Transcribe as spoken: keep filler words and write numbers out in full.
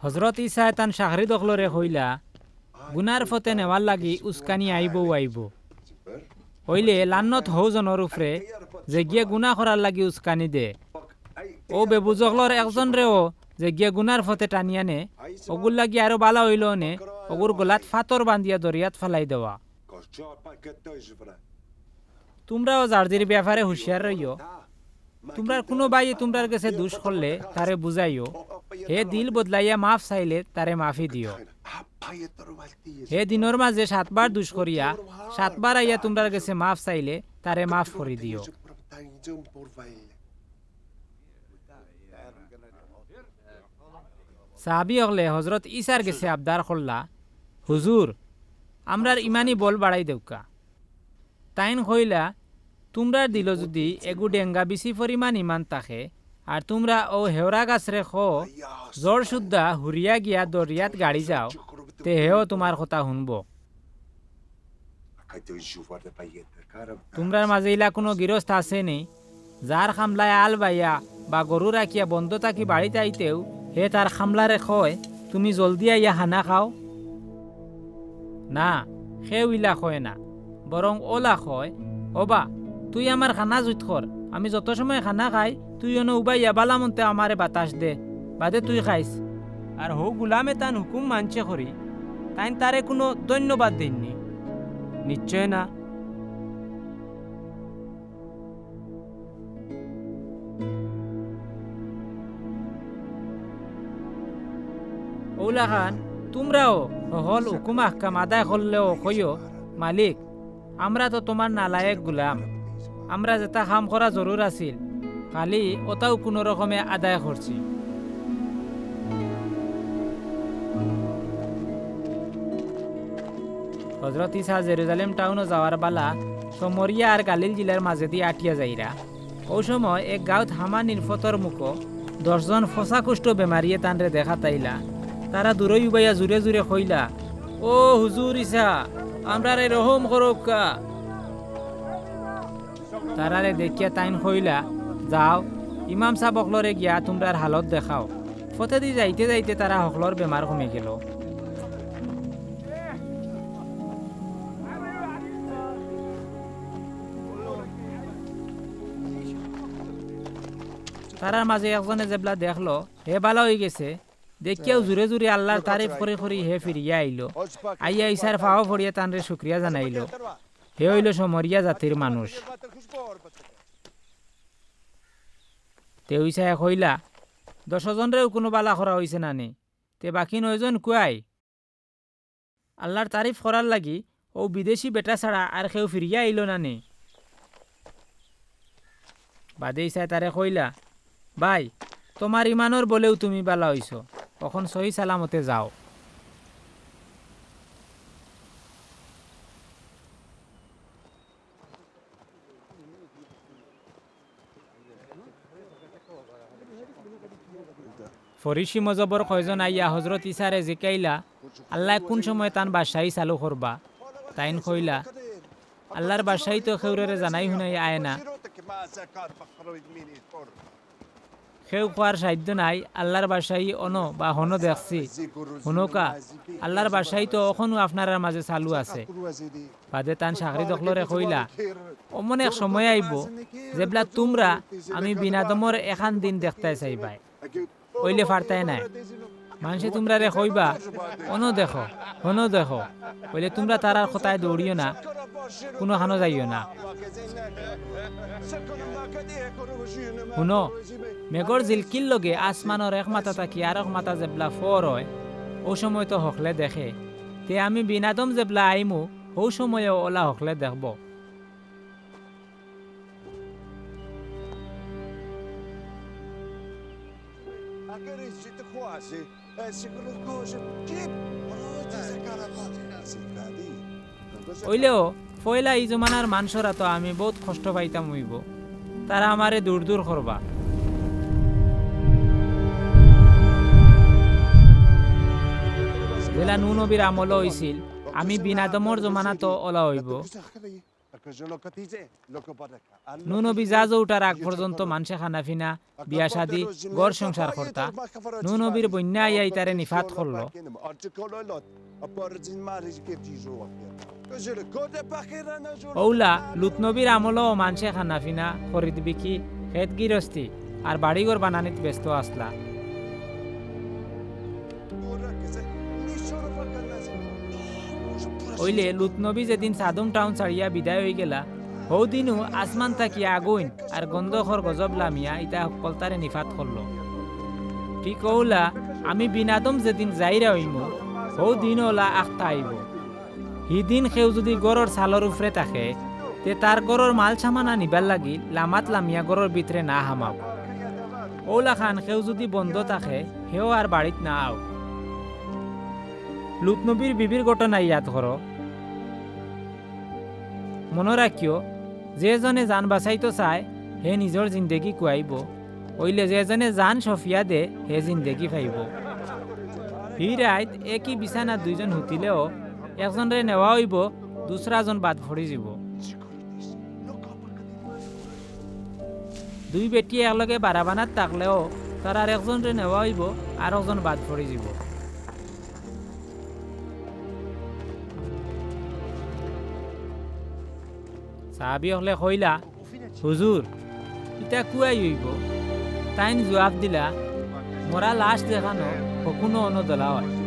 হজরত ইছায় তান শাগরিদ অকলরে কইলা, গুনার পথে নেওয়ার লাগি উস্কানি আইবউ আইবো। অইলে লানত হউ জনর উপরে, যেগিয়ে গুনা করার লাগি উস্কানি দে। অউ বেবুজ অকলর একজনরেও যেগিয়ে গুনার পথে টানিয়া নে, অগুর লাগি আরো বালা অইলো অনে, অগুর গলাত ফাতর বান্ধিয়া দরিয়াত ফালাই দেওয়া। তুমরাও যার যির বেয়াপারে হুঁশিয়ার রইও। তুমরার কুনু ভাইয়ে তুমরার গেছে দুষ করলে তারে বুঝাইও। হে দিল বদলাইয়া মাফ চাইলে তারে মাফি দিও। হে দিনর মাঝে সাতবার দুষ করিয়া সাতবার আইয়া তুমরার গেছে মাফ চাইলে তারে মাফ করি দিও। সাহাবি অকলে হজরত ইছার গেছে আবদার করলা, "হুজুর, আমরার ইমানি বল বাড়াই দেউক্কা।" তাইন কইলা, "তুমরার দিলো যুদি এগু ডেঙ্গা বিচি পরিমাণ ইমান থাকে, আর তুমরা অউ হেওরা গাছরে কও, জড় সুদ্ধা হুরিয়া গিয়া দরিয়াত গাড়ি যাও, তে হেও তুমার কথা হুনবো।" তুমরার মাঝে ইলা কুনু গিরস্ত আছে নি, যার খামলায় আল বাইয়া বা গরু রাখিয়া বন্দো থাকি বাড়িত আইতেউ, হে তার খামলারে কয়, "তুমি জলদি আইয়া খানা খাও"? না, কেউ ইলা কয় না, বরং অলা কয়, "ও বা, তুই আমার খানা জুইত কর, আমি যত সময় খানা খাই, তুই অনো উবাইয়া বালামন্তে আমারে বাতাস দে, বাদে তুই খাইস।" আর হউ গুলামে তান হুকুম মানছে করি, তাইন তারে কুনু ধন্যবাদ দেইননি? নিশ্চয় না। অউলাখান তুমরাও হকল হুকুম আহকাম আদায় করলেও কইও, "মালিক, আমরা তো তুমার নালায়েক গুলাম, আমরা যেতা কাম করা জরুর আছিল, খালি অতাউ কুনু রকমে আদায় করছি।" হজরত ইছা জেরুজালেম টাউনো যাওয়ার বালা সমরিয়া আর গালিল জিলার মাঝেদি আটিয়া যাইরা। অউ সময় এক গাউত হামানির ফতর মুখো দশজন ফসা কুষ্ঠ বেমারিয়ে তানরে দেখাত আইলা। তারা দূরই উবাইয়া জুরে জুরে কইলা, "ও হুজুর ইছা, আমরারে রহম করউক্কা।" তারারে দেখিয়া তাইন কইলা, "যাও, ইমাম সাব অকলরে গিয়া তুমরার হালত দেখাও।" পথেদি যাইতে যাইতে তারা হকলর বেমার কমি গেলো। তারার মাঝে একজনে যেবলা দেখলো হে বালা অইগেছে, দেখিয়াউ জুরে জুরে আল্লার তারিফ করি করি হে ফিরিয়া আইলো। আইয়া ইছার পাও পড়িয়া তানরে শুকরিয়া জানাইলো। হে অইলো সমরিয়া জাতির মানুষ। তে ইছায় কইলা, "দশ জনরেউ কুনু বালা করা অইছে না নি? তে বাকি নয়জন কুয়াই?" আল্লার তারিফ করার লাগি অউ বিদেশি বেটা ছাড়া আর কেউ ফিরিয়া আইলো না নি? বাদে ইছায় তারে কইলা, "ভাই, তুমার ইমানর বলেউ তুমি বালা অইছো, অখন সহি সালামতে যাও।" ফরিসি মজবর কয়জন আইয়া হজরত ইছারে জিকাইলা, "আল্লায় কুন সময় তান বাদশাহী চালু করবা?" তাইন কইলা, "আল্লার বাদশাহী তো কেউররে জানাই হুনাই আয় না।" কেউ কওয়ার সাধ্য নাই, আল্লার বাদশাহী অনো বা হনো দেখছি। হুনউক্কা, আল্লার বাদশাহী তো অখনউ আপনারার মাঝে চালু আছে। বাদে তান চাকরি দখলরে কইলা, "অমন এক সময় আইবো, যেবলা তুমরা আমি বিন আদমর এখান দিন দেখতায় চাইবায়। অইলে পারতায় নায়।" মানষে তুমরারে কইবা, "অনো দেখো, হনো দেখো।" অইলে তুমরা তারার কথায় দৌড়িও না, কুনুখানো যাইও না। হুনো, মেঘর জিলকির লগে আসমানর এক মাথা থাকি আরক মাথা যেবলা ফর অয়, অউ সময় তো হকলে দেখে। তে আমি বিন আদম যেবলা আইমু, হউ সময়ও অলা হকলে দেখবো। অইলেও, পয়লা ই জমানার মানষর আতো আমি বউত কষ্ট পাইতাম অইবো। তারা আমারে দূর দূর করবা। যেলা নূহ নবীর আমলো অইছিল, আমি বিন আদমর জমানাত অলা অইবো। নু নবী যা যৌটার আগ পর্যন্ত মানষে খানা-পিনা, বিয়া-শাদি, ঘর-সংসার করতা। নু নবীর বইন্যা আইয়া ইতারে নিফাত করলো। অউলা লুত নবীর আমলও মানষে খানা-পিনা, খরিদ-বিকি, খেত-গিরস্তি আর বাড়িঘর বানানিত ব্যস্ত আছলা। অইলে লুত নবী যেদিন সাদুম টাউন ছাড়িয়া বিদায় অইগেলা, হউ দিনউ আসমান থাকি আগুইন আর গন্ধকর গজব লামিয়া ইতা হক্কলতারে নিফাত করলো। ঠিক অউলা আমি বিন আদম যেদিন যাইরা অইমু, হউ দিন অলা আখতা আইবো। হিদিন কেউ যুদি ঘরর ছালর উপরে থাকে, তে তার ঘরর মাল-সামান আনিবার লাগি লামাত লামিয়া ঘরর ভিতরে না হামাউক। অউলাখান কেউ যুদি বন্দ থাকে, হেও আর বাড়িত না আউক। লুত নবীর বিবির ঘটনা ইয়াদ করো। মনো রাখিও, যে জনে জান বাচাইতো চায়, হে নিজর জিন্দেগি খুয়াইবো। অইলে যে জনে জান সফিয়া দে, হে জিন্দেগি পাইবো। হি রাইত একই বিছানাত দুইজন হুতিলেও একজনরে নেওয়া অইবো, দুসরাজন বাদ পড়ি যিবো। দুই বেটিয়ে একলগে বারাবানাত থাকলেও তারার একজনরে নেওয়া অইবো, আরকজন বাদ পড়ি যিবো। সাহাবি অকলে কইলা, "হুজুর, ইতা কুয়াই অইবো?" তাইন জুয়াব দিলা, "মরা লাশ যেখানো, হকুনো অনো দলা অয়।"